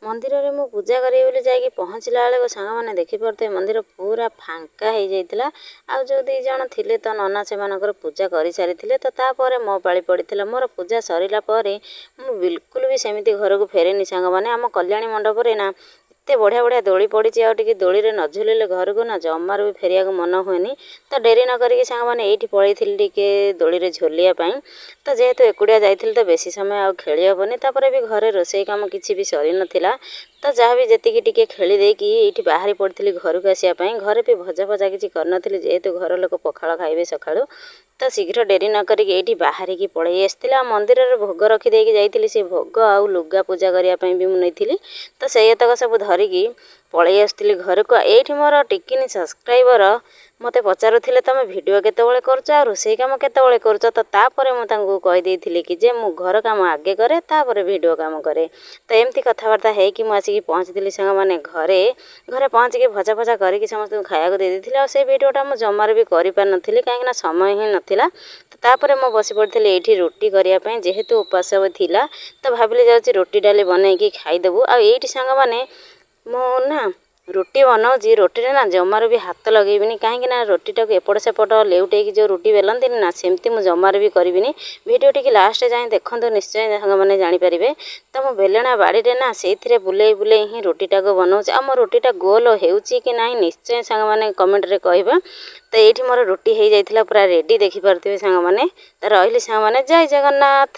ମନ୍ଦିରରେ ମୁଁ ପୂଜା କରିବି ବୋଲି ଯାଇକି ପହଞ୍ଚିଲା ବେଳକୁ ସାଙ୍ଗମାନେ ଦେଖିପାରୁଥିବେ, ମନ୍ଦିର ପୁରା ଫାଙ୍କା ହେଇଯାଇଥିଲା। ଆଉ ଯେଉଁ ଦୁଇ ଜଣ ଥିଲେ ତ ନନା, ସେମାନଙ୍କର ପୂଜା କରିସାରିଥିଲେ। ତ ତାପରେ ମୋ ପାଳି ପଡ଼ିଥିଲା। ମୋର ପୂଜା ସରିଲା ପରେ ମୁଁ ବିଲକୁଲ ବି ସେମିତି ଘରକୁ ଫେରେନି ସାଙ୍ଗମାନେ। ଆମ କଲ୍ୟାଣୀ ମଣ୍ଡପରେ ନା ଏତେ ବଢ଼ିଆ ବଢ଼ିଆ ଦୋଳି ପଡ଼ିଛି, ଆଉ ଟିକେ ଦୋଳିରେ ନ ଝୁଲିଲେ ଘରକୁ ନା ଜମାରୁ ବି ଫେରିବାକୁ ମନ ହୁଏନି। ତ ଡେରି ନ କରିକି ସାଙ୍ଗମାନେ ଏଇଠି ପଳେଇଥିଲି ଟିକେ ଦୋଳିରେ ଝୁଲିବା ପାଇଁ। ତ ଯେହେତୁ ଏକୁଟିଆ ଯାଇଥିଲି, ତ ବେଶୀ ସମୟ ଆଉ ଖେଳି ହେବନି। ତାପରେ ବି ଘରେ ରୋଷେଇ କାମ କିଛି ବି ସରିନଥିଲା। ତ ଯାହା ବି ଯେତିକି ଟିକେ ଖେଳି ଦେଇକି ଏଇଠି ବାହାରି ପଡ଼ିଥିଲି ଘରକୁ ଆସିବା ପାଇଁ। ଘରେ ବି ଭଜା ଫଜା କିଛି କରିନଥିଲି, ଯେହେତୁ ଘର ଲୋକ ପଖାଳ ଖାଇବେ ସକାଳୁ। ତ ଶୀଘ୍ର ଡେରି ନ କରିକି ଏଇଠି ବାହାରିକି ପଳେଇ ଆସିଥିଲି। ଆଉ ମନ୍ଦିରରେ ଭୋଗ ରଖିଦେଇକି ଯାଇଥିଲି, ସେ ଭୋଗ ଆଉ ଲୁଗା ପୂଜା କରିବା ପାଇଁ ବି ମୁଁ ନେଇଥିଲି। ତ ସେଇତକ ସବୁ ଧରିକି ପଳେଇ ଆସୁଥିଲି ଘରକୁ। ଏଇଠି ମୋର ଟିକିନି ସବସ୍କ୍ରାଇବର ମୋତେ ପଚାରୁଥିଲେ, ତୁମେ ଭିଡ଼ିଓ କେତେବେଳେ କରୁଛ ଆଉ ରୋଷେଇ କାମ କେତେବେଳେ କରୁଛ? ତ ତାପରେ ମୁଁ ତାଙ୍କୁ କହିଦେଇଥିଲି କି ଯେ ମୁଁ ଘର କାମ ଆଗେ କରେ, ତାପରେ ଭିଡ଼ିଓ କାମ କରେ। ତ ଏମିତି କଥାବାର୍ତ୍ତା ହେଇକି ମୁଁ ଆସିକି ପହଞ୍ଚିଥିଲି ସାଙ୍ଗମାନେ ଘରେ। ଘରେ ପହଞ୍ଚିକି ଭଜା ଫଜା କରିକି ସମସ୍ତଙ୍କୁ ଖାଇବାକୁ ଦେଇ ଦେଇଥିଲି। ଆଉ ସେଇ ଭିଡ଼ିଓଟା ମୁଁ ଜମାରୁ ବି କରିପାରିନଥିଲି, କାହିଁକିନା ସମୟ ହିଁ ନଥିଲା। ତ ତାପରେ ମୁଁ ବସି ପଡ଼ିଥିଲି ଏଇଠି ରୁଟି କରିବା ପାଇଁ। ଯେହେତୁ ଉପାସ ଥିଲା, ତ ଭାବିଲି ଯାଉଛି ରୁଟି ଡାଲି ବନେଇକି ଖାଇଦେବୁ। ଆଉ ଏଇଠି ସାଙ୍ଗମାନେ ମୁଁ ନା ରୁଟି ବନାଉଛି, ରୁଟିରେ ନା ଜମାରୁ ବି ହାତ ଲଗେଇବିନି, କାହିଁକି ନା ରୁଟିଟାକୁ ଏପଟ ସେପଟ ଲେଉଟେଇକି ଯେଉଁ ରୁଟି ବେଲନ୍ତିନି ନା, ସେମିତି ମୁଁ ଜମାରୁ ବି କରିବିନି। ଭିଡ଼ିଓ ଟିକେ ଲାଷ୍ଟ ଯାଏଁ ଦେଖନ୍ତୁ, ନିଶ୍ଚୟ ସାଙ୍ଗମାନେ ଜାଣିପାରିବେ। ତ ମୁଁ ବେଲଣା ବାଡ଼ିରେ ନା ସେଇଥିରେ ବୁଲେଇ ବୁଲେଇ ହିଁ ରୁଟିଟାକୁ ବନାଉଛି। ଆଉ ମୋ ରୁଟିଟା ଗୋଲ ହେଉଛି କି ନାହିଁ, ନିଶ୍ଚୟ ସାଙ୍ଗମାନେ କମେଣ୍ଟରେ କହିବା। ତ ଏଇଠି ମୋର ରୁଟି ହେଇଯାଇଥିଲା ପୁରା ରେଡ଼ି, ଦେଖିପାରୁଥିବେ ସାଙ୍ଗମାନେ। ତ ରହିଲି ସାଙ୍ଗମାନେ, ଜୟ ଜଗନ୍ନାଥ।